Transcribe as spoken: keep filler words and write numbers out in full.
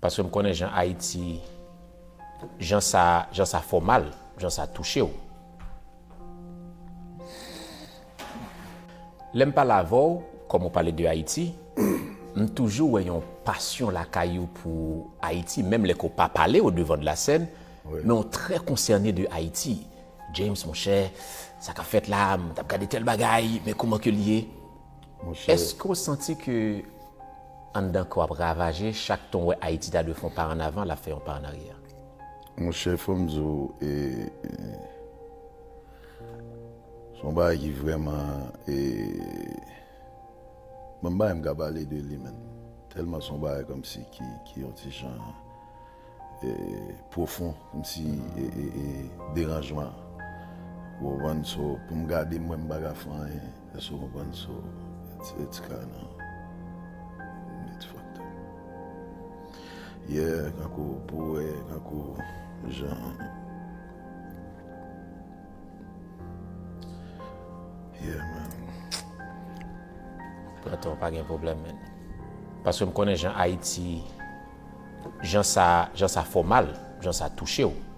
Paske m konnen jan Ayiti, jan sa, jan sa fè w mal, jan sa touche w. Lè m pale avè w, kòm ou pale de Ayiti, m toujou wè yon pasyon lakay ou pou Ayiti, menm lè ke w pa pale au devant de la scène, men w trè konsène de Ayiti. James, monchè, sa k ap fèt la, m t ap gade tèl bagay, men kouman ke l ye? Monchè. Èske w santi ke anndan kò w ap ravaje chak tan w wè Ayiti ta dwe fè yon pa ann avan, l ap fè yon pa ann aryè? Monchè, fò m di w, e, e, se yon bagay ki vrèman, e, bon, m pa menm ka pale de li, menm. Tèlman se yon bagay kòmsi ki, ki yon ti jan, e, pwofon, kòmsi, e, e, e, deranjman. Ou konprann? So, pou m gade, m wè m pa ka fè anyen. Èske w konprann? So, it's, it's kinda, it's fucked up. Yeah, kankou, pou wè, kankou, jan, yeah, man. Pran tan w, pa gen pwoblèm, man. Paske m konnen jan Ayiti, jan sa, jan sa fè w mal, jan sa touche w.